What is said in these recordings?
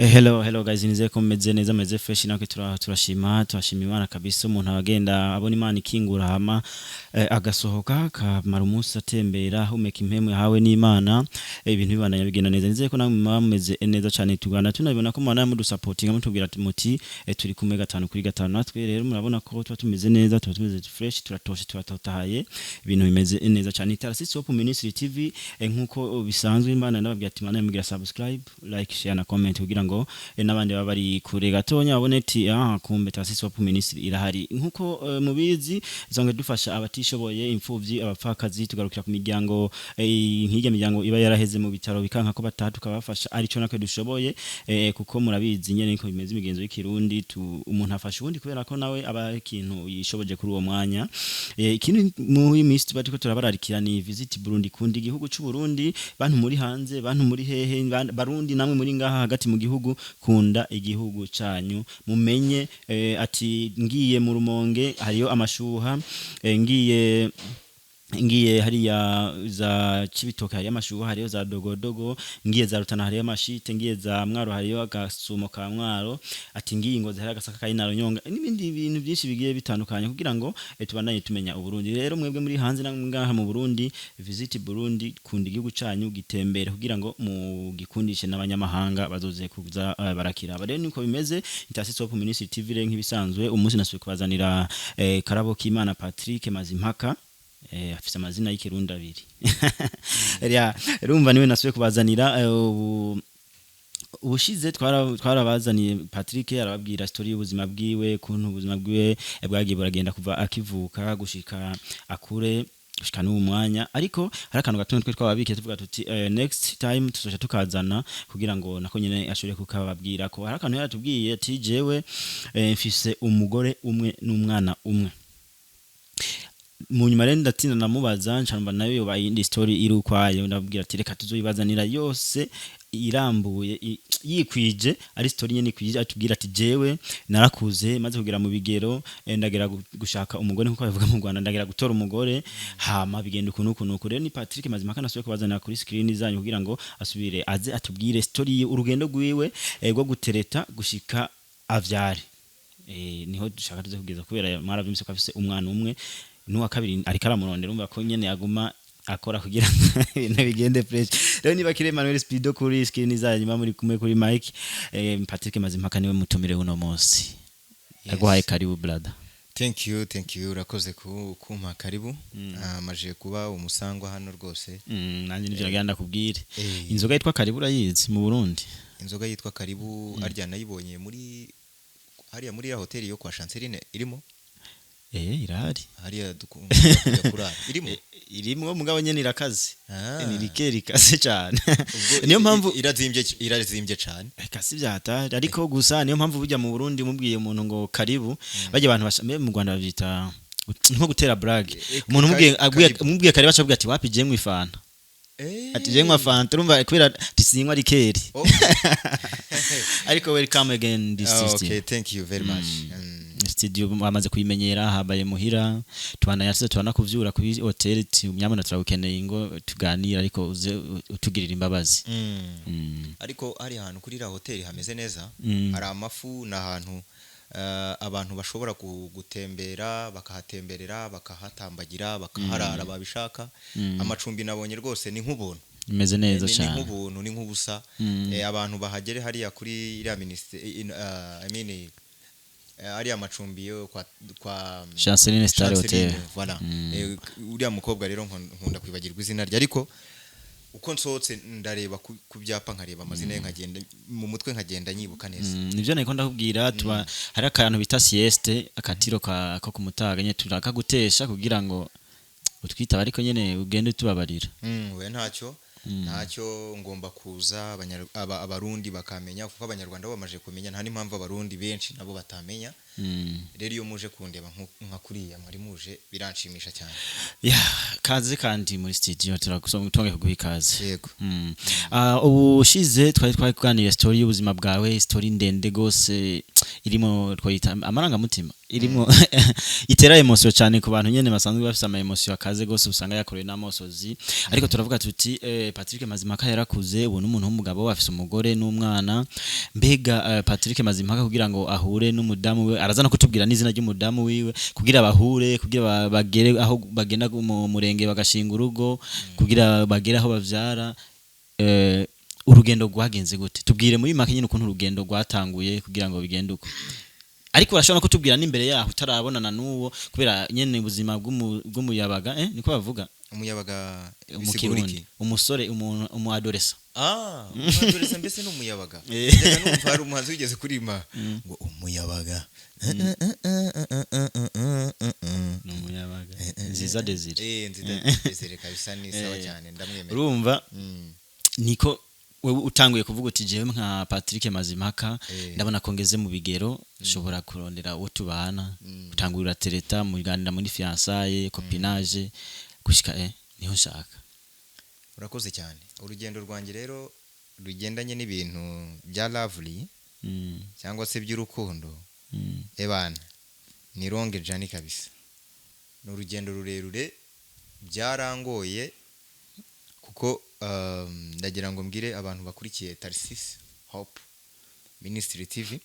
Hello, hello guys, nizeye ko mumeze neza, meze fresh. Natwe turashima Imana kabisa. Umuntu agenda abona Imana ikingura, hama agasohoka akamara umunsi atembera, humeka impemu yahawe n'Imana, ibintu bibandanya bigenda neza. Nizeye ko namwe muba mumeze neza cyane. Tugana tunabibona ko mubana mudusupportinga, mutubwira ati muti turi kumwe gatanu kuri gatanu. Natwe rero murabona ko tuba tumeze neza, tuba tumeze fresh, turatoshe, turatotahaye, ibintu bimeze neza cyane. Tarasisi Hope Ministry TV, nkuko bisanzwe Imana ndababwira ati Imana mugira subscribe, like, share na comment kugira ngo n'abandi baba bari kure gatonya babone ati ah, kumbe Tarasisi Hope Ministry irahari. Nkuko mubizi, zonge dufasha abatishoboye, imfuvyi, abapfakazi, tugarukira ku miryango nk'irya miryango iba yaraheze mu bitaro bikanka ko bataha, tukabafasha arico nakwe dushoboye, kuko murabizi nyene niko bimeze, imigenzo y'ikirundi, umuntu afasha uwundi kubera ko nawe aba ikintu yishoboje kuri uwo mwanya. Ikindi muri minsi tuba turiko turabararikira ni Visit Burundi, kunda igihugu c'u Burundi. Bantu muri hanze, bantu muri hehe, Barundi namwe muri ngaha hagati mu gihugu, kunda igihugu canyu, mumenye ati ngiye mu Rumonge hariyo amashuha, ngiye hariya za Cibitoke hariyo amashuha, hariyo za Dogodogo, ngiye za Rutana hariyo amashite, ngiye za Mwaro hariyo agasumo ka Mwaro, ati ngiye Ngozi hariyo agasaka ka Inarunyonga n'ibindi bintu byinshi bigiye bitandukanye, kugira ngo tubandanye tumenya Uburundi. Rero mwebwe muri hanze namwe ngaha mu Burundi, Visit Burundi, kunda igihugu canyu, gitembere kugira ngo mugikundishe n'abanyamahanga bazoze kuza barakiraba. Rero niko bimeze. Intasi Hope Ministry TV rero nk'ibisanzwe umunsi nasubiye kubazanira Karabo Kimana Patrick Mazimpaka, afise amazina y'ikirundi abiri. Ya, urumva niwe nasubiye kubazanira. Ubushize twarabazaniye Patrick, arababwira story y'ubuzima bwiwe, kuntu ubuzima bwiwe bwagiye buragenda kuva akivuka gushika akure, gushika n'uwo mwanya. Ariko hari akantu gato twe twababikiye, tuvuga tuti next time tuzoca tukazana kugira ngo nako nyene ashobore kukababwira ko hari akantu yaratubwiye ati jewe mfise umugore umwe n'umwana umwe. Mu nyuma rero ndatinda ndamubaza, ncamba nayo yoba iyindi story iri ukwayo. Ndabwira ati reka tuzoyibazanira yose irambuye, yikwije, ari story nyene ikwije. Atubwira ati jewe narakuze, maze kugera mu bigero, ndagera gushaka umugore, nkuko babivuga mu Rwanda, ndagera gutora umugore, hama bigenda ukuntu ukuntu uku. Rero ni Patrick Mazimpaka nasubiye kubazanira kuri screen zanyu kugira ngo asubire aze atubwire story ye, urugendo rwiwe rwo gutereta gushika avyare. Niho dushaka tuze kugeza, kubera mwaravyumvise ko afise umwana umwe n'uwa kabiri ariko aramurondera. Urumva ko nyene aguma akora kugira ngo ibintu bigende fresh. Rero niba kire Emmanuel Speedo kuri screen zanyu, muri kumwe kuri mic, Patrick Mazimpaka niwe mutumire uno munsi. Aguhaye karibu, brother. Thank you, thank you. Urakoze kumpa karibu. Maje kuba umusangwa hano rwose. Nanjye nivyo nagira ndakubwire. Inzoga yitwa Karibu urayizi mu Burundi? Inzoga yitwa Karibu arya nayibonye muri hariya muri ya hoteli yo kwa Chanceline irimo. Irahari. Hariya dukunda kujya kurara irimo. Irimwo, mugabo nyene irakaze. Ah. Ni liqueur ikaze cyane. Ubwo Niyo mpamvu irazimbye cyane. Eka si vyatari, ariko gusa niyo mpamvu burya mu Burundi mubwiye umuntu ngo karibu, bajya abantu mbe mu Rwanda bavyita nko gutera blague. Umuntu mubwiye karibu. Mubwiye karibu aca avuga ati wapi, je nywa ifanta. Ati je nywa fanta, urumva kubera ati sinywa liqueur. Ariko welcome again this Ah, system. okay, thank you very much. Studio bamaze kuyimenyera, habaye muhira, tubana yasize tubana kuri hotel, nyamuna turagukeneye ngo tuganire, ariko uze utugirira imbabazi. Ariko hari ahantu kuri iriya hoteli hameze neza. Hari amafu, ni ahantu abantu bashobora gutembera, bakahatemberera, bakahatambagira, bakaharara babishaka. Amacumbi nabonye rwose ni nk'ubuntu. Imeze neza Ni cyane. nk'ubuntu, ni nk'ubusa. Abantu bahagere hariya kuri iriya minisiteri, I mean, ariya macumbi yo kwa Chanceline Star Chanceline, Hotel. Voilà. Uriya mukobwa rero nkunda kwibagirwa izina rye, ariko uko nsohotse ndareba ku byapa, nkareba amazina ye, nkagenda mu mutwe nkagenda nyibuka neza. Nivyo nariko ndakubwira, tuba hari akantu bita sieste, akatiro ko kumutaga nyene turakagutesha kugira ngo utwitaba, ariko nyene ugende tubabarira. We ntacyo, ntacyo, ngomba kuza Abarundi bakamenya, kuko Abanyarwanda bo bamaze kumenya, nta n'impamvu Abarundi benshi nabo batamenya. Rero iyo muje kundeba nka kuriya mwari muje, biranshimisha cyane. Ya, kaze kandi muri studio, turagusoma tuongeye kuguha ikaze. Yego. Ubushize twari twaganiriye story y'ubuzima bwawe, story ndende gose irimo twayita amarangamutima, irimo itera emotion cyane ku bantu nyene basanzwe bafise ama emotion akaze gose, usanga yakorewe n'amosozi. Ariko turavuga tuti Patrick Mazimpaka yarakuze, ubu n'umuntu w'umugabo, afise umugore n'umwana. Mbega Patrick Mazimpaka kugira ngo ahure n'umudamu we, araza no kutubwira n'izina ry'umudamu wiwe, kugira bahure, kugira bagere aho bagenda mu murenge bagashinga urugo, kugira bagere aho bavyara, urugendo rwagenze gute? Tubwire muri make nyine ukuntu urugendo rwatanguye kugira ngo bigende uko. Ariko urashobora no kutubwira n'imbere yaho utarabonana n'uwo, kubera nyene ubuzima bw'umuyabaga, niko bavuga. Umuyabaga Mu bisigura Kirundi iki? Umusore, umuntu, umu adolescent. Ah, umuadolescent mbese ni umuyabaga. Njyaga numva hari umuhanzi wigeze kuririmba ngo umuyabaga. Ni umuyabaga Nziza Desire. Nziza Desire kabisa, ni sawa cyane, ndamwemera. Urumva, niko wewe utanguye kuvuga uti: "Jewe nka Patrick Mazimpaka, ndabona ko ngeze mu bigero nshobora kurondera uwo tubana." Utangurira tereta, muganira muri fiançailles, copinage, gushika niho nshaka. Urakoze cyane. Urugendo rwanjye rero rugendanye n'ibintu bya lovely cyangwa se by'urukundo, ebana, ni longue journey kabisa, ni urugendo rurerure. Byarangoye kuko ndagira ngo mbwire abantu bakurikiye Tarsis Hope Ministry TV,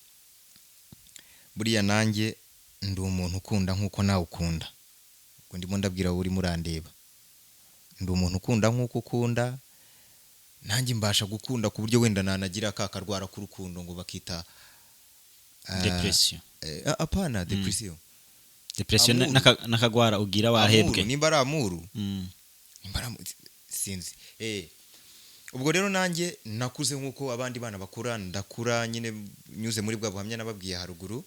buriya nanjye ndi umuntu ukunda nk'uko nawe ukunda. Ubwo ndimo ndabwira wowe urimo urandeba, ndi umuntu ukunda nk'uko ukunda. Nanjye mbasha gukunda ku buryo wenda nanagira ka karwara k'urukundo ngo bakita Depression. Apana depression. Depression. Amuru. N'akagwara ugira wahebwe. Amuru, nimba ari amour, nimba ari amour, sinzi. Ubwo rero nanjye nakuze nk'uko abandi bana bakura, ndakura nyine nyuze muri bwa buhamya nababwiye haruguru.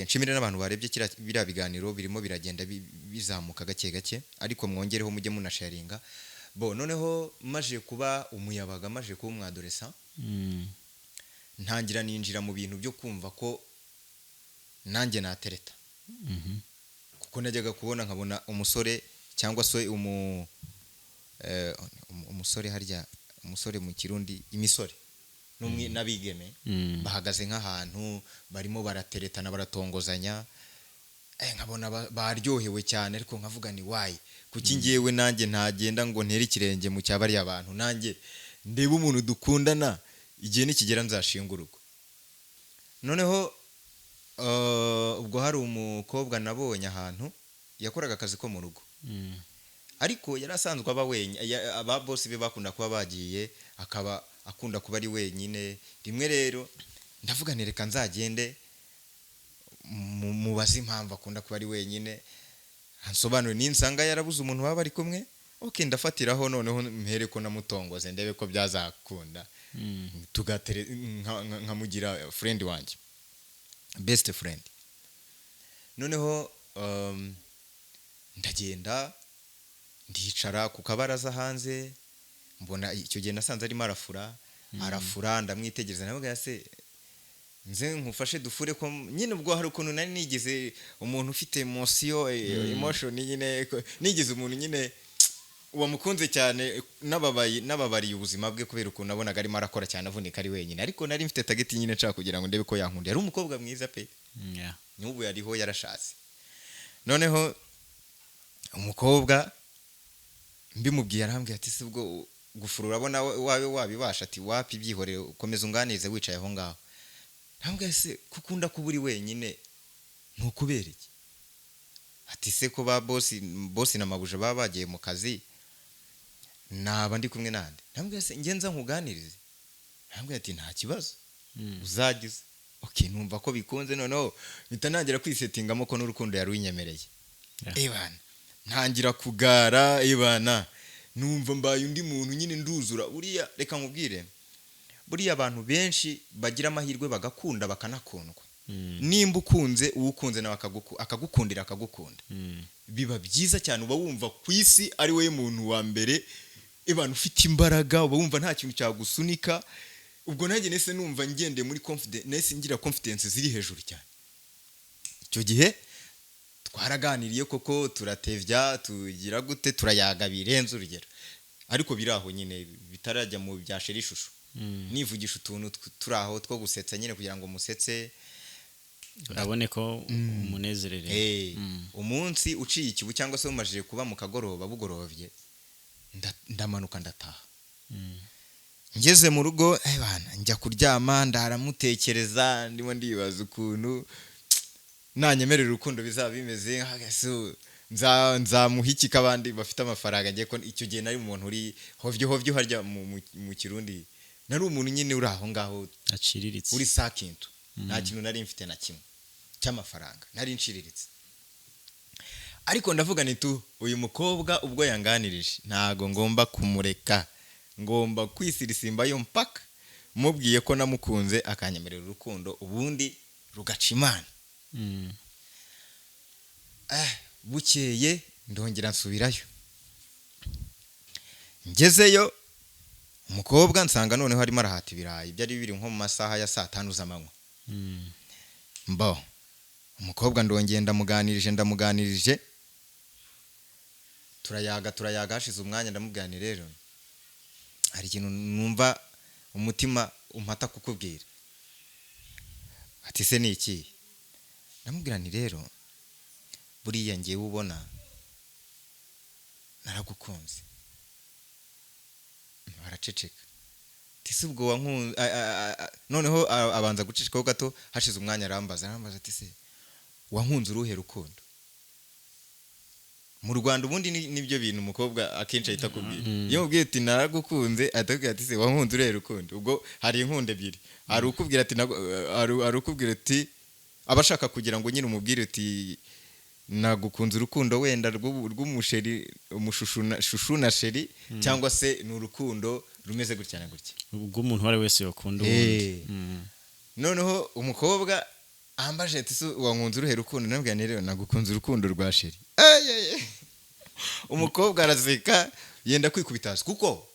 Nshimire n'abantu barebye biriya biganiro, birimo biragenda bizamuka gake gake, ariko mwongereho mujye munasharinga. Bo noneho maje kuba umuyabaga, maje kuba umwadolescent, ntangira ninjira mu bintu byo kumva ko nanjye natereta, kuko najyaga kubona nkabona umusore cyangwa se umusore, harya umusore mu Kirundi, imisore n'abigeme bahagaze nk'ahantu barimo barateretana, baratongozanya, nkabona baryohewe cyane, ariko nkavuga ni why, kuki ngewe nanjye ntagenda ngo ntere ikirenge mu cya bariya bantu, nanjye ndebe umuntu dukundana, igihe nikigera nzashinga urugo. Noneho ubwo hari umukobwa nabonye ahantu yakoraga akazi ko mu rugo, ariko yari asanzwe aba wenyine. Aba boss be bakunda kuba bagiye, akaba akunda kuba ari wenyine. Rimwe rero ndavuga nti: "Reka nzagende mubaze impamvu akunda kuba ari wenyine, ansobanure. Ninsanga yarabuze umuntu baba bari kumwe, ok, ndafatiraho noneho mpere ko namutongoze, ndebe ko byazakunda, tugatere nkamugira friend wanjye, best friend." Noneho ndagenda ndicara ku kabaraza hanze, mbona icyo gihe nasanze arimo arafura, arafura, ndamwitegereza, ndavuga: "Se nze nkufashe dufure?" Ko nyine ubwo hari ukuntu nari nigize umuntu ufite emotion, emotion nyine, nigize umuntu nyine wamukunze cyane, n'ababaye n'ababariye ubuzima bwe, kubera ukuntu nabonaga arimo arakora cyane, avunika ari wenyine. Ariko nari mfite target nyine, nshaka kugira ngo ndebe ko yankunda. Yari umukobwa mwiza pe. N'ubu yariho, yarashatse. Noneho umukobwa mbimubwiye, arambwira ati: "Si ubwo gufura urabona wawe wabibasha?" Ati: "Wapi, byihorere, ukomeza unganirize wicaye aho ngaho." Ntambwe se ko ukunda kuba uri wenyine, ni ukubera iki? Ati: "Se ko ba boss, boss na mabuja baba bagiye mu kazi, naba ndi kumwe nande?" Ntambwe se njye nza nkuganirize? Ntambwe ati: "Nta kibazo, uzagize." Okay, numva ko bikunze. Noneho mpita ntangira kwisetingamo ko n'urukundo yari winyemereye. Ebana, ntangira kugara, ebana, numva mbaye undi muntu nyine, nduzura. Buriya reka nkubwire, buriya abantu benshi bagira amahirwe bagakunda, bakanakundwa. Nimba ukunze uwo ukunze nawe akagukundira, akagukunda, biba byiza cyane. Uba wumva ku isi ari wowe muntu wa mbere, ebana, ufite imbaraga, uba wumva nta kintu cyagusunika. Ubwo nanjye nese numva ngendeye muri confidence, nese ngira confidence ziri hejuru cyane. Icyo gihe twaraganiriye koko, turatevya, tugira gute, turayaga birenze urugero, ariko biri aho nyine bitarajya mu bya chéri chouchou. Nivugisha utuntu turi aho two gusetsa nyine, kugira ngo musetse. Urabone ko umunezerere. Umunsi uciye ikibu cyangwa se umajije kuba mu kagoroba bugorovye. Ndamanuka ndataha. Ngeze mu rugo, bana, njya kuryama, ndaramutekereza, ndimo ndibaza ukuntu nanyemerera urukundo bizaba bimeze, nzamuha iki ko abandi bafite amafaranga, ngiye ko icyo gihe nari umuntu uri hovyo hovyo harya mu Kirundi, nari umuntu nyine uri aho ngaho aciriritse, uri sakintu, nta kintu nari mfite na kimwe cy'amafaranga, nari nciriritse. Ariko ndavuga nti tu uyu mukobwa ubwo yanganirije ntago ngomba kumureka, ngomba kwisirisimbayo mpaka mubwiye ko namukunze akanyemerera urukundo, ubundi rugaca Imana. Bukeye ndongera nsubirayo, ngezeyo umukobwa nsanga noneho arimo arahata ibirayi, byari biri nko mu masaha ya saa 5 z'amanywa. Mbo umukobwa ndongera ndamuganirije, turayaga, hashize umwanya ndamubwira nti rero hari ikintu numva umutima umpata kukubwira. Ati se ni iki? Ndamubwira nti rero buriya ngewe ubona naragukunze. Araceceka. Ati se ubwo wankunze? Noneho abanza gucecekaho gato, hashize umwanya arambaza ati se wankunze uruhe rukundo? Mu Rwanda ubundi nibyo bintu umukobwa akenshi ahita akubwira. Iyo umubwiye ati naragukunze, ahita akubwira ati se wankunze uruhe rukundo? Ubwo hari inkundo ebyiri, hari ukubwira ati hari ukubwira ati aba ashaka kugira ngo nyine umubwire uti nagukunze urukundo wenda rw'umusheri, umushushu na shushu na sheri, cyangwa se ni urukundo rumeze gutya na gutya, ubwo umuntu uwo ari wese yakunda ubundi. Noneho umukobwa ambaje ati wankunze uruhe rukundo? Nabwo rero nagukunze urukundo rwa sheri. Umukobwa araseka yenda kwikubita hasi, kuko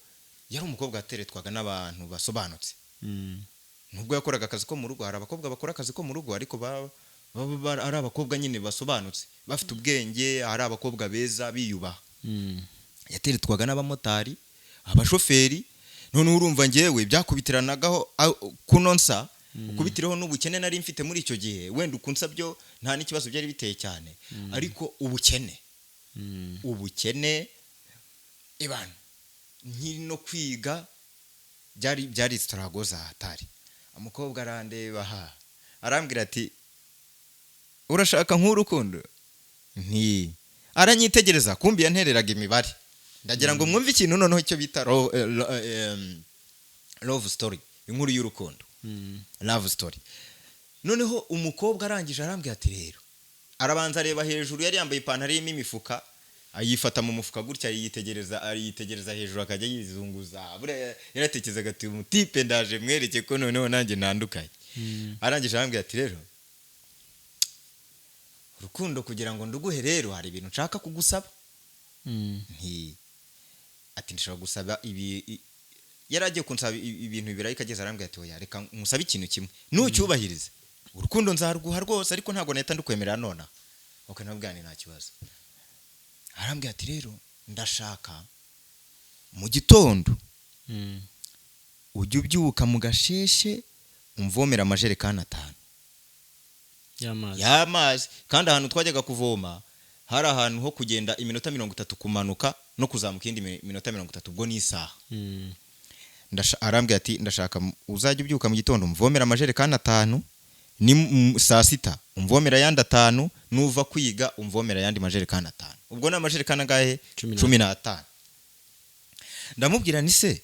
yari umukobwa wateretwaga n'abantu basobanutse. Nubwo yakoraga akazi ko mu rugo, hari abakobwa bakora akazi ko mu rugo ariko baba ari abakobwa nyine basobanutse, bafite ubwenge, ari abakobwa beza biyubaha. Yateretwaga n'abamotari, abashoferi. Noneho urumva ngewe byakubitiranagaho kuno nsa ukubitireho n'ubukene nari mfite muri icyo gihe, wenda ukunsa byo nta n'ikibazo byari biteye cyane, ariko ubukene ubukene ibana nkiri no kwiga byari sitaragoza hatari. Umukobwa arandeba ha arambwira ati urashaka nk'urukundo? Nti aranyitegereza, kumbi yantereraga imibare. Ndagira ngo mwumve ikintu noneho icyo bita love story, inkuru y'urukundo, love story. Noneho umukobwa arangije arambwira ati rero, arabanza areba hejuru, yari yambaye ipantaro irimo imifuka, ayifata mu mufuka gutya, ariyitegereza hejuru, akajya yizunguza. Buriya yaratekerezaga ati umutipe ndaje mwereke ko noneho nanjye ntandukanye. Arangije arambwira ati rero urukundo kugira ngo nduguhe rero hari ibintu nshaka kugusaba. Nti ati ndashaka gusaba ibi, yari agiye kunsaba ibintu bibiri, ariko ageze arambwira ati oya reka nkusabe ikintu kimwe nucyubahirize urukundo nzaruguha rwose, ariko ntabwo nahita ndukwemerera nonaha. Okay, nabwo nta kibazo. Arambwira ati rero ndashaka mu gitondo ujye ubyuka mu gasheshe umvomera amajerekani 5 y'amazi. Kandi ahantu twajyaga kuvoma hari ahantu ho kugenda iminota 30 kumanuka no kuzamuka indi minota 30, ubwo ni isaha. Arambwira ati ndashaka uzajya ubyuka mu gitondo umvomera amajerekani 5, ni saa sita umvomera ayandi 5, nuva kwiga umvomera ayandi majerekani 5. Ubwo ni amajerekani angahe? 15. Ndamubwira ni se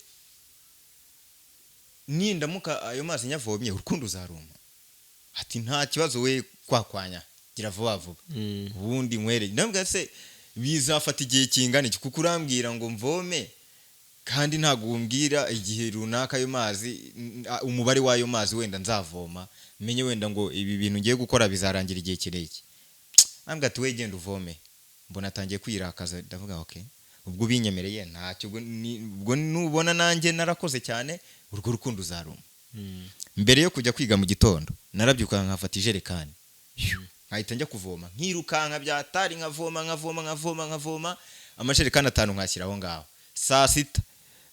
nindamuka ayo mazi nyavomye urukundo uzaruma? Ati nta kibazo we kwakwanya gira vuba vuba ubundi nywere. Ndamubwira se bizafata igihe kingana iki, kuko urambwira ngo mvome kandi ntabwo umbwira igihe runaka ayo mazi, umubare w'ayo mazi wenda nzavoma, menye wenda ngo ibi bintu ngiye gukora bizarangira igihe kirekire. Ambwira ati we genda uvome. Mbona atangiye kwirakaza, ndavuga okay ubwo ubinyemereye ntacyo, ubwo nubona nanjye narakoze cyane urwo rukundo uzaruma. Mbere yo kujya kwiga mu gitondo narabyuka nkafata ijerekani nkahita njya kuvoma, nkirukanka byatari, nkavoma nkavoma nkavoma nkavoma amajerekani 5 nkashyira aho ngaho. Saa sita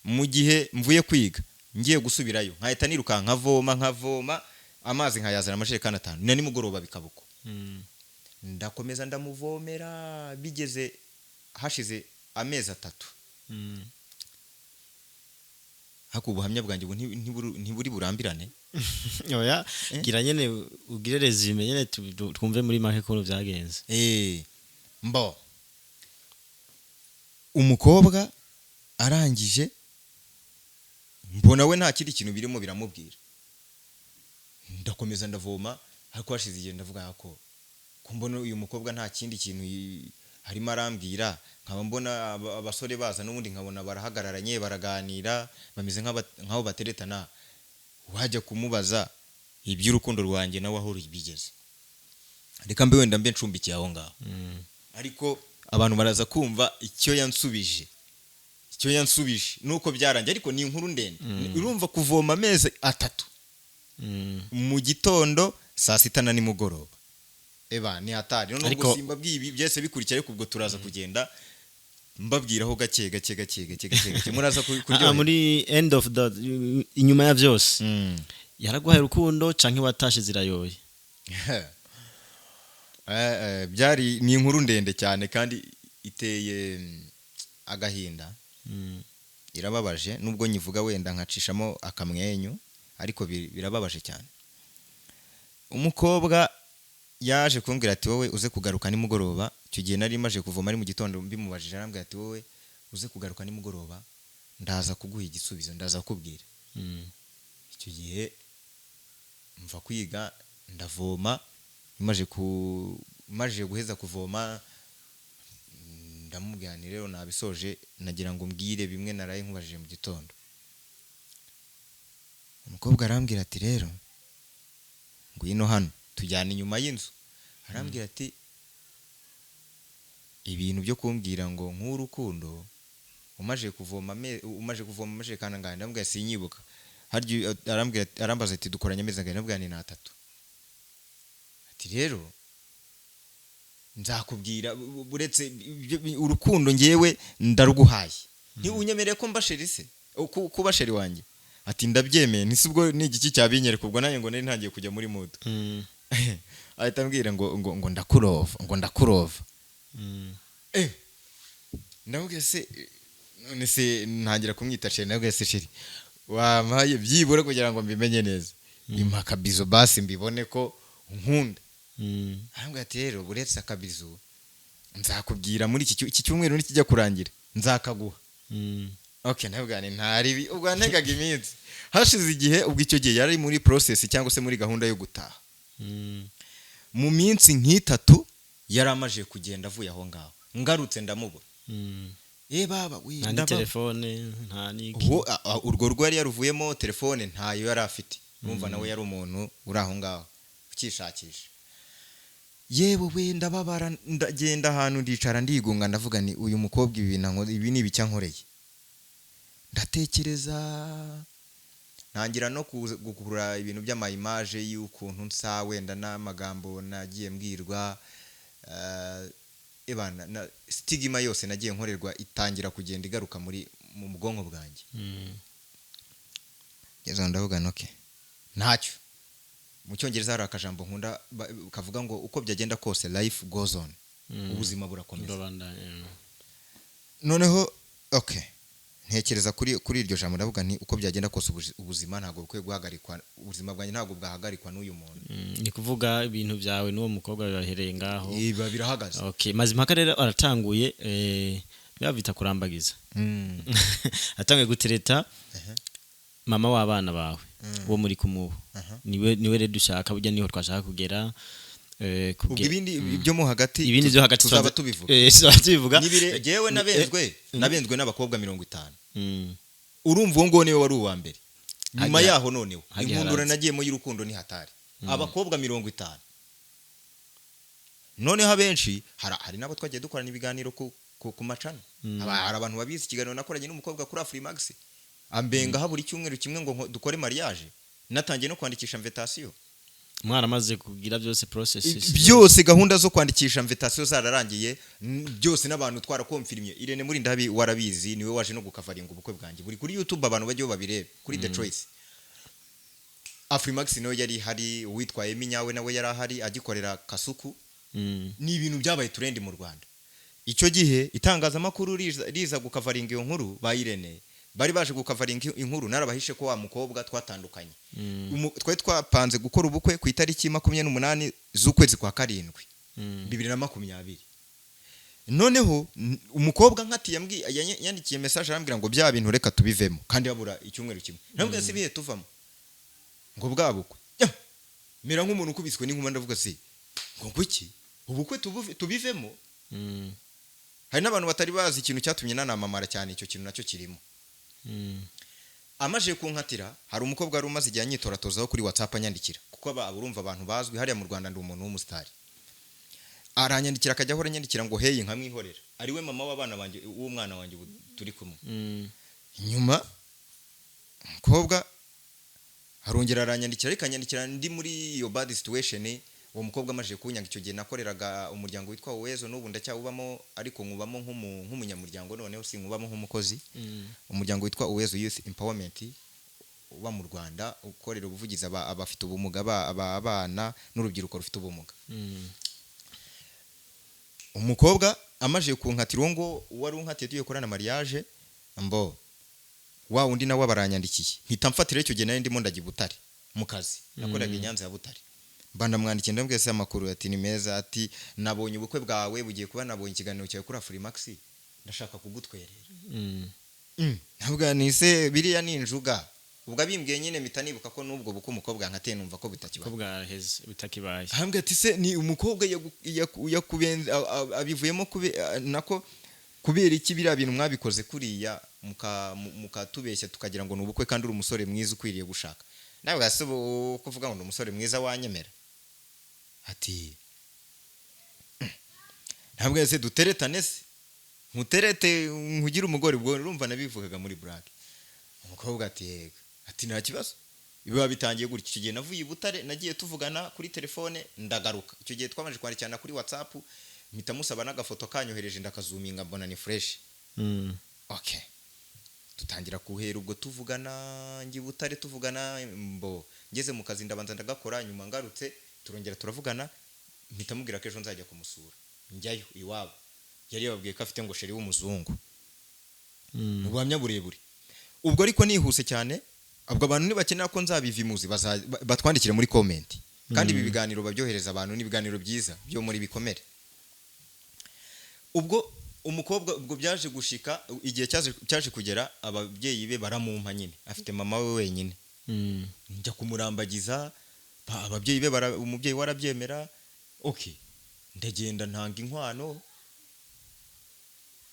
mu gihe mvuye kwiga ngiye gusubirayo nkahita nirukanka nkavoma nkavoma amazi nkayazana amajerekani 5 na nimugoroba bikabuko. Ndakomeza ndamuvomera, bigeze hashize amezi 3 Ariko ubuhamya bwanjye ubu ntiburi burambirane. Oya, gira nyene ugire résumé nyene, twumve muri make ukuntu vyagenze. Mbo umukobwa arangije, mbona we nta kindi kintu birimo biramubwira. Ndakomeza ndavoma, ariko hashize igihe ndavuga ko mbona uyu mukobwa nta kindi kintu harimo arambwira, nkaba mbona abasore baza n'ubundi nkabona barahagararanye, baraganira, bameze nk'aho bateretana. Wajya kumubaza iby'urukundo rwanjye nawe aho bigeze, reka mbe wenda mbe ncumbikiye aho ngaho. Ariko abantu baraza kumva icyo yansubije nuko byarangiye, ariko ni inkuru ndende. Urumva, kuvoma amezi 3, mu gitondo, saa sita na nimugoroba, eba ni hatari. None ubwo simbabwiye ibi byose bikurikira, ariko ubwo turaza kugenda mbabwiraho gake gake gake gake gake gake, muraza kuryoherwa. Muri end of the, inyuma ya vyose, yaraguhaye urukundo canke watashe zirayoye? Byari ni inkuru ndende cyane kandi iteye agahinda. Irababaje, nubwo nyivuga wenda nkacishamo akamwenyu, ariko birababaje cyane. Umukobwa yaje kumbwira ati: "Wowe uze kugaruka nimugoroba." Icyo gihe nari maje kuvoma ari mu gitondo. Mbimubajije, arambwira ati: "Wowe uze kugaruka nimugoroba, ndaza kuguha igisubizo, ndaza kukubwira." Icyo gihe mva kwiga, ndavoma, maje guheza kuvoma, ndamubwira nti: "Rero nabisoje, nagira ngo mbwire bimwe naraye nkubajije mu gitondo." Umukobwa arambwira ati: "Rero ngwino hano." Tujyana inyuma y'inzu, arambwira ati: "Ibintu byo kumbwira ngo nk'urukundo, umaje kuvoma amajerekani angahe?" Ndamubwira: "Sinyibuka." Harya arambwira arambaza ati: "Dukoranye amezi angahe?" Ndamubwira ni 3. Ati: "Rero nzakubwira, buretse urukundo ngewe ndaruguhaye, ntiunyemereye ko mba chéri se kuba chéri wanjye?" Ati: "Ndabyemeye." Ntise ubwo ni igiki cyabinyereka? Ubwo nanjye ngo nari ntangiye kujya muri mood. Ahita ambwira ngo ndakurova, ngo ndakurova. Ndamubwira se none se, ntangira kumwita chéri. Ndamubwira: "Se chéri, wampaye byibura kugira ngo mbimenye neza, impa akabizo basi mbibone ko unkunda." Arambwira ati: "Rero uretse akabizo, nzakubwira muri iki cyumweru nikijya kurangira nzakaguha." Okay, ndabwira nti ntaribi. Ubwo ntegaga iminsi, hashize igihe. Ubwo icyo gihe yari muri process cyangwa se muri gahunda yo gutaha. Mu minsi nk'itatu yari amaze kugenda, avuye aho ngaho. Ngarutse ndamubura. Baba we, nta telefone, nta n'iki. Uwo urwo rugo yari yaruvuyemo, telefone ntayo yari afite. Urumva nawe yari umuntu uri aho ngaho ukishakisha. Yewe we, ndababara, ndagenda ahantu ndicara, ndigunga, ndavuga ni uyu mukobwa ibi bintu ibi ni ibiki ankoreye? Ndatekereza, ntangira no gukurura ibintu by'ama image y'ukuntu nsa, wenda n'amagambo nagiye mbwirwa, ebana na stigma yose nagiye nkorerwa itangira kugenda igaruka muri mu bwonko bwanjye. Ngeze aho ndavuga nti: "Okay, ntacyo." Mu Cyongereza hari akajambo nkunda kavuga ngo uko byagenda kose, life goes on. Ubuzima burakomeza. Burabandanya. Noneho okay, ntekereza kuri iryo jambo, ndavuga nti uko byagenda kose ubuzima ntabwo bukwiye guhagarikwa, ubuzima bwanjye ntabwo bwahagarikwa n'uyu muntu. Ni kuvuga ibintu byawe n'uwo mukobwa bibahereye ngaho. Biba birahagaze. Okay, Mazimpaka rero aratanguye, biba kurambagiza. Atanguye gutereta mama w'abana bawe, uwo muri kumubu. Niwe rero dushaka, burya niho twashaka kugera. Ubwo ibindi ibyo mo hagati ibindi byo hagati tuzaba tubivuga. Tuzaba tubivuga. Nibire jewe nabenzwe n'abakobwa 50. Urumva, uwo nguwo niwe wari uwa mbere. Nyuma yaho noneho hajya inkundura haraza. nagiyemo y'urukundo ni hatari, abakobwa 50. Noneho abenshi hari n'abo twagiye dukorana ibiganiro ku macana. Hari abantu babizi, ikiganiro nakoranye n'umukobwa kuri Afrimax, ambengaho buri cyumweru kimwe ngo dukore mariage, natangiye no kwandikisha invitation. Mwaramaze kugira byose, process? Byose, gahunda zo kwandikisha invitation zararangiye, byose n'abantu twarakomfirimye. Irene muri ndabi warabizi, niwe waje no gukavaringa ubukwe bwanjye, buri kuri YouTube, abantu bajyeho babirebe kuri The Choice. Afrimax nawe yari hari, uwitwaye Minyawe nawe yari ahari agikorera Kasuku. Ni ibintu byabaye trend mu Rwanda. Icyo gihe itangazamakuru riza gukavaringa iyo nkuru. Ba Irene bari baje gukavaringa inkuru, narabahishe ko wa mukobwa twatandukanye. Twari twapanze gukora ubukwe ku itariki 28 z'ukwezi kwa karindwi 2020. Noneho umukobwa nkati yandikiye message, arambwira ngo bya bintu reka tubivemo, kandi habura icyumweru kimwe. Nambwira se bihe tuvamo? Ngo bwa bukwe. Ya, mera nk'umuntu ukubiswe n'inkuba, ndavuga se ngo ngwiki, ubukwe tubivemo? Hari n'abantu batari bazi ikintu cyatumye nanamamara cyane, icyo kintu nacyo kirimo. Amaze kunkatira, hari umukobwa wari umaze igihe anyitoratozaho kuri WhatsApp, anyandikira, kuko aba urumva abantu bazwi hariya mu Rwanda, ndi umuntu w'umusitari. Aranyandikira, akajya ahora anyandikira ngo "Hey", nkamwihorera. Ari we mama w'abana banjye, w'umwana wanjye ubu turi kumwe. Nyuma umukobwa arongera aranyandikira, ariko anyandikira ndi muri iyo bad situation. Uwo mukobwa amaze kunyanga, icyo gihe nakoreraga umuryango witwa Uwezo, n'ubu ndacyawubamo, ariko nkubamo nk'umunyamuryango, noneho sinkubamo nk'umukozi. Umuryango witwa Uwezo Youth Empowerment uba mu Rwanda, ukorera ubuvugizi abafite ubumuga, abana n'urubyiruko rufite ubumuga. Umukobwa amaze kunkatira, uwo ngo wari unkatiye tugiye gukorana mariage, mbo wa wundi nawe baranyandikiye, mpita mfatira. Icyo gihe nari ndimo ndajya i Butare mu kazi, nakoreraga i Nyanza ya Butare. Mba ndamwandikiye, ndamubwira se amakuru? Ati ni meza. Ati nabonye ubukwe bwawe bugiye kuba, nabonye ikiganiro cyawe kuri Afrimax, ndashaka kugutwerera. Ntabwo nise biriya ni injuga. Ubwo abimbwiye nyine mpita nibuka ko n'ubwo bukwe umukobwa yankatiye, numva ko bitakibaye. Ko bwaheze, bitakibaye. Ahambwe ati se ni umukobwa yakubenze abivuyemo nako kubera iki biriya bintu mwabikoze kuriya, mukatubeshya tukagira ngo ni ubukwe, kandi uri umusore mwiza ukwiriye gushaka? Nawe gase ubu kuvuga ngo ni umusore mwiza wanyemera? Ati ntabwo ese duteretane, se nkuterete nkugire umugore? Ubwo urumva nabivugaga muri blague. Umukobwa ati yego, ati nta kibazo. Biba bitangiye gutya. Icyo gihe navuye i Butare, nagiye tuvugana kuri telefone, ndagaruka. Icyo gihe twamaze kwandikirana kuri WhatsApp, mpita musaba n'agafoto, kanyohereje, ndakazuminga, mbona ni fresh. Okay, dutangira guhera ubwo tuvugana, njye i Butare tuvugana, mbo ngeze mu kazi ndabanza ndagakora, nyuma ngarutse turongera turavugana, mpita mubwira ko ejo nzajya kumusura. Njyayo iwabo, yari yababwiye ko afite ngo chéri w'umuzungu. Ubuhamya burebure ubwo, ariko nihuse cyane. Ubwo abantu nibakenera ko nzabivimuzi, batwandikire muri comment, kandi ibi biganiro babyohereza abantu, ni ibiganiro byiza byo muri bikomere. Ubwo umukobwa, ubwo byaje gushika igihe cyaje kugera, ababyeyi be baramumpa nyine, afite mama we wenyine. Njya kumurambagiza, ababyeyi be umubyeyi we arabyemera. Okay, ndagenda ntanga inkwano,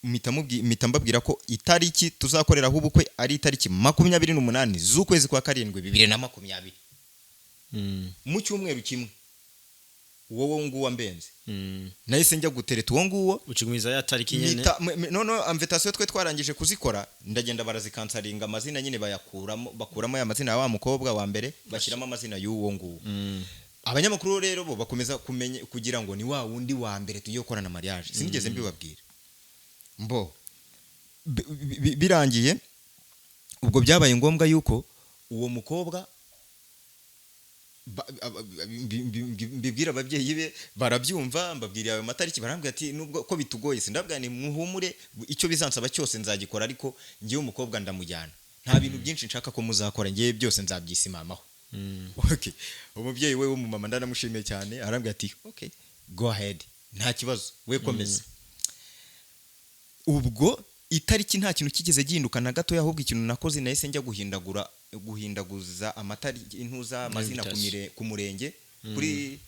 mpita mbabwira ko itariki tuzakoreraho ubukwe ari itariki 28 z'ukwezi kwa karindwi 2020, mu cyumweru kimwe. Uwo nguwo mbenze, nahise njya gutereta uwo nguwo. Ucigumiza ya tariki nyene? Noneho invitation twe twarangije kuzikora, ndagenda barazikansaringa, amazina nyine bayakuramo, bakuramo ya mazina ya wa mukobwa wa mbere, bashyiramo amazina y'uwo nguwo. Abanyamakuru rero bo bakomeza kumenya kugira ngo ni wa wundi wa mbere tugiye gukorana mariage. Sinigeze mbibabwira. Mbo birangiye ubwo byabaye ngombwa yuko uwo mukobwa mbibwira ababyeyi be, barabyumva. Mbabwira ayo matariki, barambwira ati nubwo ko bitugoye. Sindabwira ni muhumure, icyo bizansaba cyose nzagikora, ariko ngewe umukobwa ndamujyana, nta bintu byinshi nshaka ko muzakora, ngewe byose nzabyisimamaho. Okay, umubyeyi we w'umumama ndanamushimiye cyane, arambwira ati okay, go ahead, nta kibazo, we komeza. Ubwo itariki nta kintu kigeze gihinduka na gatoya, ahubwo ikintu nakoze nahise njya guhindagura, guhindaguza amatariki, intuza, amazina Invitation. Ku murenge, kuri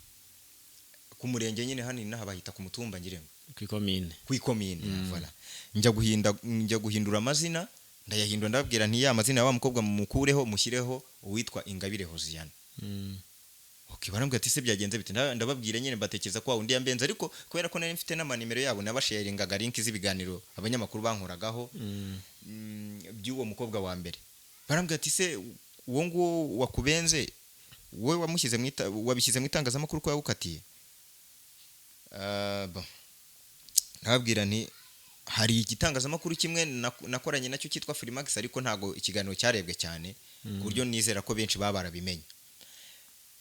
ku murenge nyine hano inaha bahita ku mutumba ngira ngo. Kw'ikomine. Ku ikomine, voilà. Njya guhindura amazina, ndayahindura, ndababwira nti ya mazina ya wa mukobwa mumukureho, mushyireho uwitwa Ingabire Hoziyana. Okay, barambwira ati se byagenze bite? Ndababwira nyine, mbatekereza ko wa wundi yambenze, ariko kubera ko nari mfite n'amanimero yabo, nabasharingaga link z'ibiganiro abanyamakuru bankoragaho by'uwo mukobwa wa mbere. Barambwira ati se uwo nguwo wakubenze wowe wamushyize mu wabishyize mu itangazamakuru ko yagukatiye? Ah, bon. Ndababwira nti hari igitangazamakuru kimwe nakoranye nacyo cyitwa Freemax, ariko ntago ikiganiro cyarebwe cyane ku buryo nizera ko benshi baba barabimenye.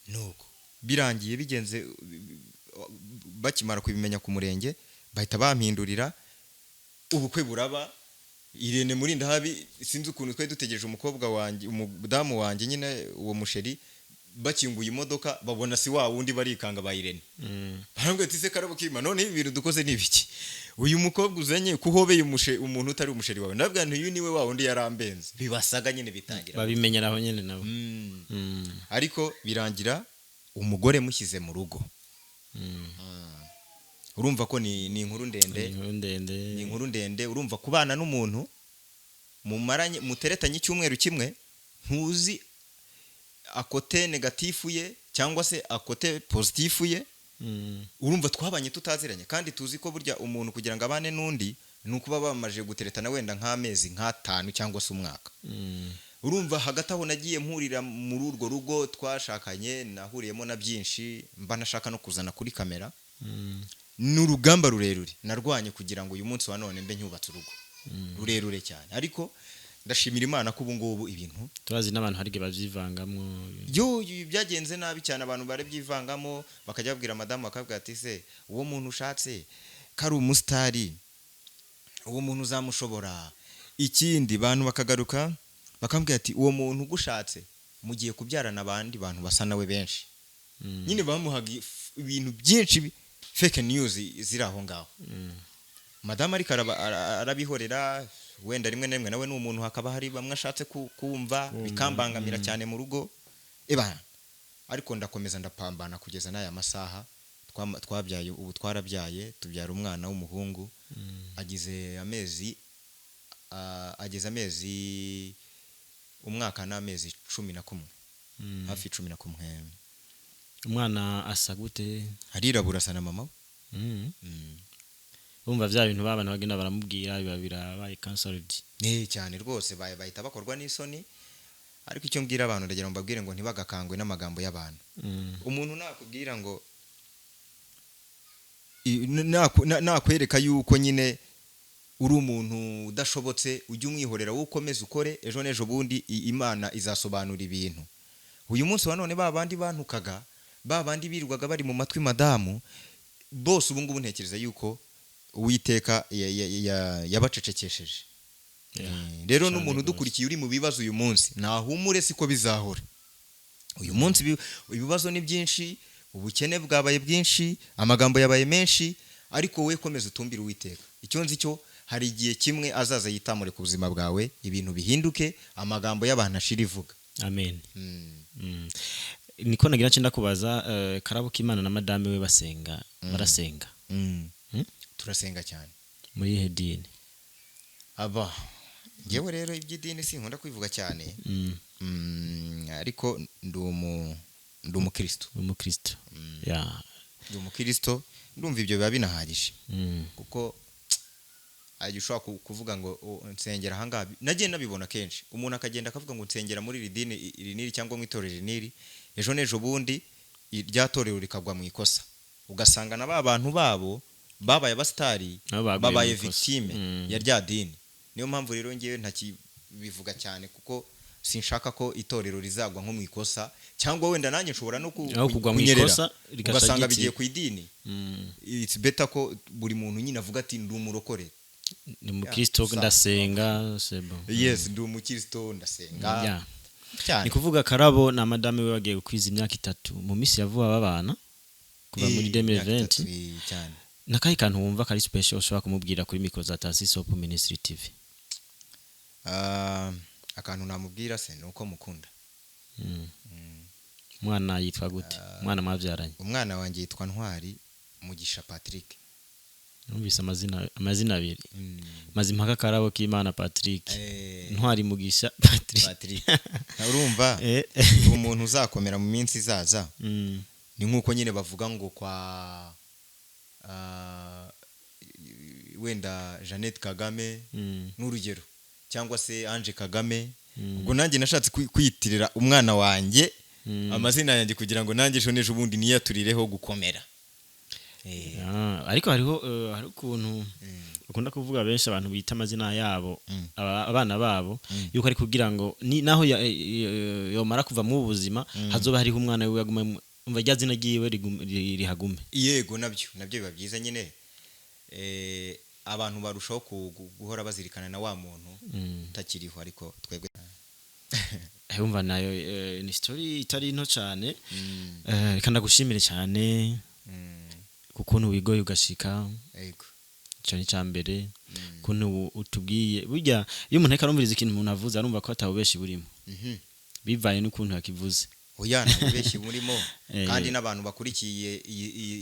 Nuko birangiye bigenze, bakimara kubimenya ku murenge. Bahita bampindurira, ubukwe buraba. Irene Murindahabi, sinzi ukuntu twari dutegereje umukobwa wanjye, umudamu wanjye nyine, uwo musheri, bakinguye imodoka babona si wa wundi, barikanga ba Irene. Barambwira ati: "Se Karabo kima, none ibi bintu dukoze ni ibiki? Uyu mukobwa uzanye kuhobeye umuntu utari umusheri wawe?" Ndabwira nti: "Uyu niwe wa wundi yarambenze." Bibasaga nyine bitangira. Babimenyera aho nyine nabo. Ariko birangira umugore mushyize mu rugo. Urumva ko ni inkuru ndende. Inkuru ndende. Ni inkuru ndende. Urumva kubana n'umuntu mumaranye, muteretanye icyumweru kimwe, ntuzi à côté négatif ye cyangwa se à côté positif ye. Urumva twabanye tutaziranye, kandi tuzi ko burya umuntu kugira ngo abane n'undi ni ukuba bamaze guteretana wenda nk'amezi nk'atanu cyangwa se umwaka. Urumva hagati aho nagiye mpurira muri urwo rugo twashakanye, nahuriyemo na byinshi mba nashaka no kuzana kuri kamera. Ni urugamba rurerure narwanye kugira ngo uyu munsi wa none mbe nyubatse urugo rurerure cyane, ariko ndashimira Imana ko ubu ngubu ibintu Turazi n'abantu hari igihe babyivangamwo. Yo, byagenze nabi cyane. Abantu barabyivangamo, bakajya babwira madamu, bakabwira ati: "Se uwo muntu ushatse ko ari umusitari, uwo muntu uzamushobora?" Ikindi, bantu bakagaruka bakambwira ati: "Uwo muntu ugushatse mugiye kubyarana abandi bantu basa nawe benshi." Nyine bamuhaga ibintu byinshi, fake news ziri aho ngaho. Madamu ariko arabihorera. Wenda rimwe na rimwe nawe ni umuntu, hakaba hari bamwe ashatse kumva, bikambangamira cyane mu rugo eba. Ariko ndakomeza ndapambana kugeza n'aya masaha. Twabyaye, ubu twarabyaye, tubyara umwana w'umuhungu. Agize amezi, ageze amezi, umwaka n'amezi 11, hafi 11. Umwana asa gute? Arirabura, asa na mama we. Bumva bya bintu babana bagenda baramubwira biba birabaye cancelled. Cyane rwose, bahita bakorwa n'isoni. Ariko icyo mbwira abantu, ndagira ngo mbabwire ngo ntibagakangwe n'amagambo y'abantu. Umuntu nakubwira ngo nakwereka yuko nyine uri umuntu udashobotse, ujye umwihorera, wowe ukomeze ukore. Ejo n'ejo bundi Imana izasobanura ibintu. Uyu munsi wa none ba bandi bantukaga, ba bandi birirwaga bari mu matwi madamu bose, ubu ngubu ntekereza yuko Uwiteka yabacecekesheje. Rero Cyane n'umuntu rwose. udukurikiye uri mu bibazo uyu munsi, nahumure, siko bizahora. Uyu munsi ibibazo ni byinshi, ubukene bwabaye bwinshi, amagambo yabaye menshi, ariko wowe komeza utumbire Uwiteka. Icyo nzi cyo, hari igihe kimwe azaza yitamure ku buzima bwawe, ibintu bihinduke, amagambo y'abantu ashira ivuga. Amen. Niko nagira nce ndakubaza, Karabo k'Imana na madame we basenga, barasenga? Turasenga cyane. Muri ihe dini? Aba ngewe rero iby'idini sinkunda kwivuga cyane. Ariko ndi umukristo. Umukristo, ya. Ndi umukristo, ndumva ibyo biba binahagije, kuko ajya ushobora kuvuga ngo: "Oh, nsengera ahangaha." Nagiye nabibona kenshi, umuntu akagenda akavuga ngo nsengera muri iri dini iri n'iri cyangwa mu itorero iri n'iri, ejo n'ejo bundi rya torero rikagwa mu ikosa, ugasanga na ba bantu babo babaye abasitari Nabo baguye babaye mu ikosa. victime ya rya dini. Niyo mpamvu rero ngewe ntakibivuga cyane, kuko sinshaka ko itorero rizagwa nko mu ikosa, cyangwa wenda nanjye nshobora no Aho kugwa mu kunyerera, ikosa, rigaca ugasanga gitsi. bigiye ku idini. It's better ko buri muntu nyine avuga ati: "Ndi umurokore." Ni umukristo. Yeah, Ndasenga, c'est bon. Yes, ndi umukristo, ndasenga cyane. Ni kuvuga Karabo na madame we bagiye gukwiza imyaka 3 mu minsi ya vuba babana, kuva muri Imyaka 2020. 3, cyane. Nakahe kantu wumva kari special ushobora kumubwira kuri micro za Tarsis Hope Ministry TV? Ah, akantu namubwira se ni uko mukunda. Umwana yitwa gute, umwana mwabyaranye? Umwana wanjye yitwa Ntwari Mugisha Patrick. Numvise amazina abiri: Mazimpaka Karabo k'Imana Patrick, Ntwari Mugisha Patrick. Patrick. Urumva umuntu uzakomera mu minsi izaza, ni nk'uko nyine bavuga ngo kwa wenda Jeannette Kagame, n'urugero, cyangwa se Ange Kagame. Ubwo nanjye nashatse kwiyitirira umwana wanjye amazina yanjye kugira ngo nanjye ejo n'ejo bundi niyaturireho gukomera. Ah, ariko hariho hari ukuntu bakunda kuvuga benshi, abantu bita amazina yabo abana babo, yuko ari kugira ngo ni naho yomara kuva mu buzima, hazoba hariho umwana wiwe agume, umva rya zina ryiwe rihagume. Yego, nabyo biba byiza nyine. Abantu barushaho guhora bazirikana na wa muntu utakiriho, ariko twebwe Wumva nayo ni story itari nto cyane. Reka ndagushimire cyane kukuntu wigoye ugashika. Icyo ni icya mbere, ukuntu utubwiye. Burya iyo umuntu ariko arumviriza ikintu umuntu avuze, arumva ko atabubeshi burimo, bivanye n'ukuntu yakivuze. Oya, nta bubeshyi burimo. Kandi n'abantu bakurikiye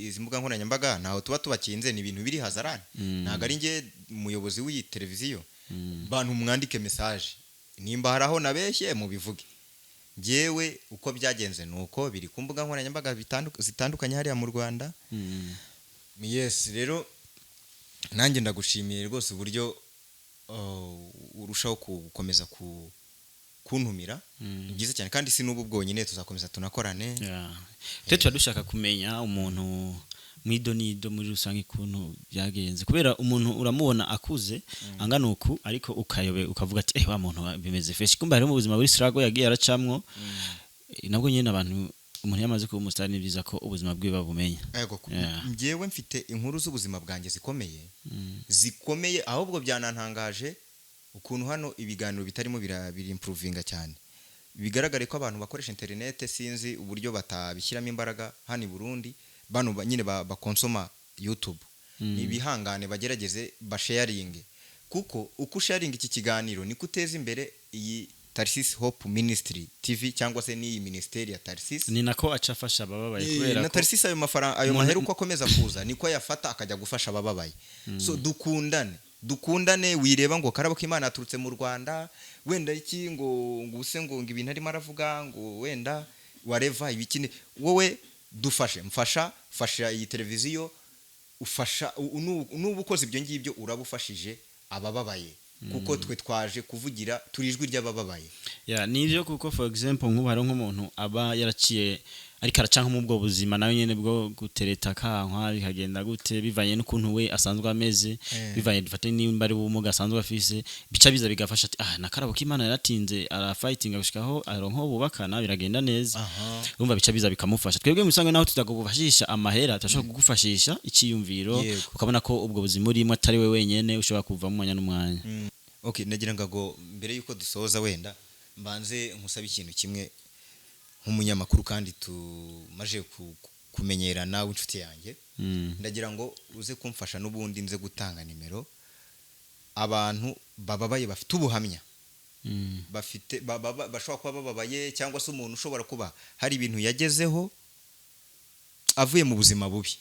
izi mbuga nkoranyambaga, ntaho tuba tubakinze, ni ibintu biri hazarani. Ntabwo ari njye umuyobozi w'iyi televiziyo. Bantu mwandike message, nimba hari aho nabeshye mubivuge. Njyewe uko byagenze ni uko biri ku mbuga nkoranyambaga zitandukanye hariya mu Rwanda. Yes, rero nanjye ndagushimiye rwose uburyo urushaho gukomeza kuntumira. Ni byiza cyane, kandi si n'ubu bwonyine, tuzakomeza tunakorane. Yeah. Twe tuba dushaka kumenya umuntu mwido nido muri rusange, ukuntu byagenze, kubera umuntu uramubona akuze angana uku, ariko ukayobe ukavuga ati: "Eh, wa muntu bimeze fresh." Kumbe hari mu buzima buri struggle yagiye aracamwo. Nabwo nyine abantu, umuntu yamaze kuba umustar, ni byiza ko ubuzima bwiwe babumenya. Ego, njyewe mfite inkuru z'ubuzima bwanjye zikomeye, zikomeye. Ahubwo byanantangaje ukuntu hano ibiganiro bitarimo birimprovinga cyane. Bigaragare ko abantu bakoresha interinete, sinzi uburyo batabishyiramo imbaraga hano i Burundi. Bano nyine bakonsoma YouTube, ni ibihangane, bagerageze basharinge, kuko uko usharinga iki kiganiro niko uteza imbere iyi Tarsis Hope Ministry TV, cyangwa se n'iyi minisiteri ya Tarsis. Ni nako aca afasha abababaye, kubera na ko Tarsis ayo mafaranga, ayo mahera uko akomeza kuza, niko ayafata akajya gufasha abababaye. So dukundane, dukundane. Wireba ngo Karabo k'Imana yaturutse mu Rwanda, wenda iki, ngo use ngo ibintu arimo aravuga, ngo wenda wareva ibiki. Wowe dufashe, mfasha, fasha iyi televiziyo, ufasha nuba ukoze ibyo ngibyo uraba ufashije abababaye, kuko twe twaje kuvugira, turi ijwi ry'abababaye. Yeah, nivyo, kuko for example nk'ubu hari nk'umuntu aba yaraciye, ariko araca nko mu bwo buzima nawe nyene bwo gutereta kankwa, bikagenda gute, bivanye n'ukuntu we asanzwe ameze, bivanye, dufate nimba ari ubumuga asanzwe afise, bica biza bigafasha ati: "Ah, nakarabo k'Imana yaratinze, arafightinga gushikaho aronka uwo bubakana, biragenda neza." Urumva bica biza bikamufasha. Twebwe musanzwe naho tutagufashisha amahera, turashobora kugufashisha icyiyumviro, ukabona ko ubwo buzima urimo atari we wenyene, ushobora kuva mu mwanya n'umwanya. Okay, nagira ngo mbere yuko dusoza, wenda mbanze nkusabe ikintu kimwe nk'umunyamakuru, kandi tumaje kumenyerana, w'inshuti yanjye. Ndagira ngo uze kumfasha n'ubundi nze gutanga nimero, abantu bababaye bafite ubuhamya, bafite bashobora kuba bababaye, cyangwa se umuntu ushobora kuba hari ibintu yagezeho avuye mu buzima bubi,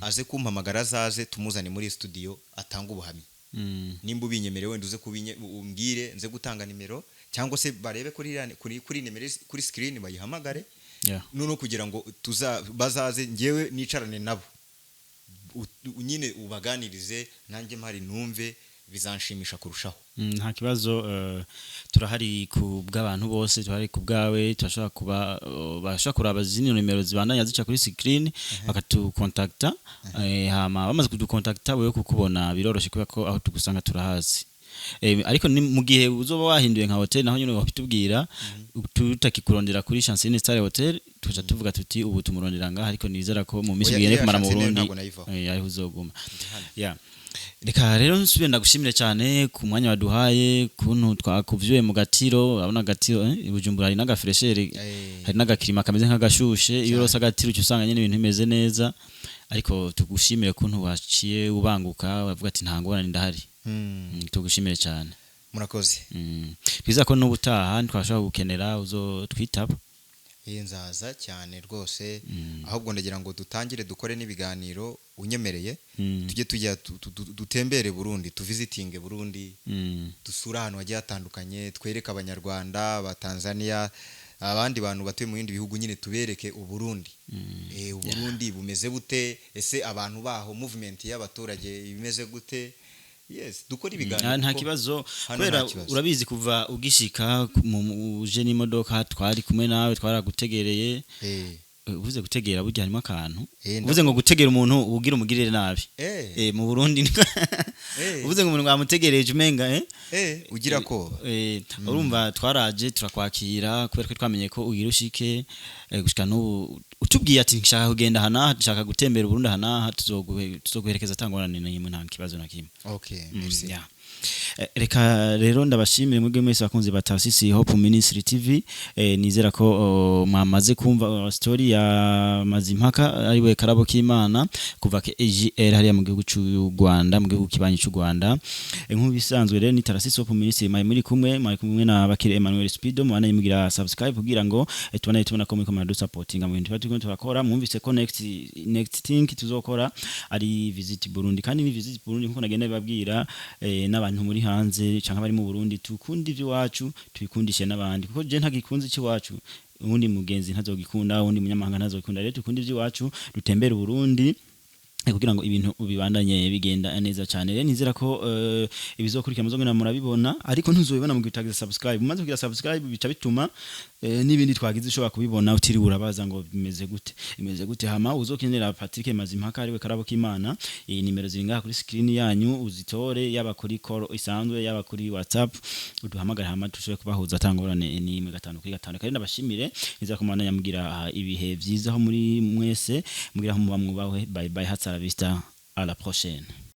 aze kumpamagara, azaze tumuzane muri studio atange ubuhamya. Nimba ubinyemereye, wenda uze umbwire nze gutanga nimero, cyangwa se barebe kuri nimero kuri screen bayihamagare, noneho kugira ngo tuza bazaze, ngewe nicarane nabo, nyine ubaganirize, nanjye mpari numve, bizanshimisha kurushaho. Nta kibazo, turahari ku bw'abantu bose, turahari ku bwawe. Turashobora kuba bashobora kuraba zino nimero zibandanya zica kuri screen, bakatukontakta. Hama bamaze kudukontakta, wewe kukubona biroroshe kubera ko aho tugusanga turahazi. Ariko ni mu gihe uzoba wahinduye nka hotel, naho nyine wabitubwira, tutakikurondera kuri Chancelier Star Hotel, tuca tuvuga tuti ubu tumurondera ngaha. Ariko nizera ko mu minsi Oya, ugiye iriya kumara mu Chancelier Burundi ntabwo nayivaho. Ariho uzoguma. Hano. Yeah. Reka rero nsubire ndagushimire cyane ku mwanya waduhaye, kuntu twakuvyuye mu gatiro. Urabona agatiro, i Bujumbura hari n'agafraîcheur, hari n'agakirima kameze nk'agashushe. Iyo urose agatiro uca usanga nyine ibintu bimeze neza. Ariko tugushimire kuntu waciye ubanguka, wavuga ati: "Nta ngorane, ndahari." Tugushimire cyane. Murakoze. Twizera ko n'ubutaha twashobora gukenera uzotwitaba. Iyi nzaza cyane rwose. Ahubwo ndagira ngo dutangire dukore n'ibiganiro unyemereye, tujye tujya dutembere Burundi, tuvisitinge Burundi, dusure ahantu hagiye hatandukanye, twereke Abanyarwanda, Abatanzania, abandi bantu batuye mu bindi bihugu, nyine tubereke Uburundi. Uburundi bumeze bute? Ese abantu baho, movement y'abaturage imeze gute? Yes, dukore ibiganiro, Ah, nta kuko kibazo. hano Kubera nta kibazo. urabizi, kuva ugishika uje n'imodoka, twari kumwe nawe, twaragutegereye. Uvuze gutegera, burya harimo akantu. Uvuze ngo gutegera umuntu, ugira umugirire nabi. Mu Burundi Uvuze ngo umuntu mwamutegereje, umenga Ugira koba. Urumva twaraje turakwakira kubera ko twamenye ko ugira ushike. Gushika n'ubu utubwiye ati nshaka kugenda aha n'aha, nshaka gutembera Burundi aha n'aha, tuzoguherekeza atangorane n'imwe, nta kibazo na kimwe. Okay, merci. Yeah. Reka rero ndabashimire mwebwe mwese bakunzi ba Tarasisi Hope Ministry TV. Nizera ko mwamaze kumva story ya Mazimpaka, ariwe Karabo k'Imana kuva ke EGR hariya mu gihugu cy'u Rwanda, mu gihugu kibanyi cy'u Rwanda. Nk'ubisanzwe rero ni Tarasisi Hope Ministry mwari kumwe na Bakire Emmanuel Speedo. Mubandanye mugira subscribe kugira ngo tubone tubona ko muriko muradusapotinga mu bintu tuba turiko turakora. Mwumvise ko next thing tuzokora ari Visit Burundi, kandi ni Visit Burundi nkuko nagenda bibabwira n'abantu muri hanze canke bari mu Burundi. Tukunda ivy'iwacu, tubikundishe n'abandi, kuko je ntagikunze icy'iwacu, uwundi mugenzi ntazogikunda, uwundi munyamahanga ntazogikunda. Rero tukunda ivy'iwacu, dutembere Burundi kugira ngo ibintu bibandanye bigenda neza cyane. Rero nizera ko ibizokurikira muzogenda murabibona, ariko ntuzobibona mu gihe utagize subscribe. Umaze kugira subscribe, bica bituma n'ibindi twagize ushobora kubibona utiriwe urabaza ngo bimeze gute, bimeze gute. Hama uzokenera Patrick Mazimpaka, ariwe Karabo k'Imana, iyi nimero ziri ngaha kuri screen yanyu, uzitore, yaba kuri call isanzwe, yaba kuri WhatsApp, uduhamagare hama dushobore kubahuza atangorane n'imwe, gatanu kuri gatanu. Kandi ndabashimire, nizera ko mubandanya mugira ibihe vyiza aho muri mwese, mugira aho muba mwubahwe. Bye bye, hasta la vista, à la prochaine.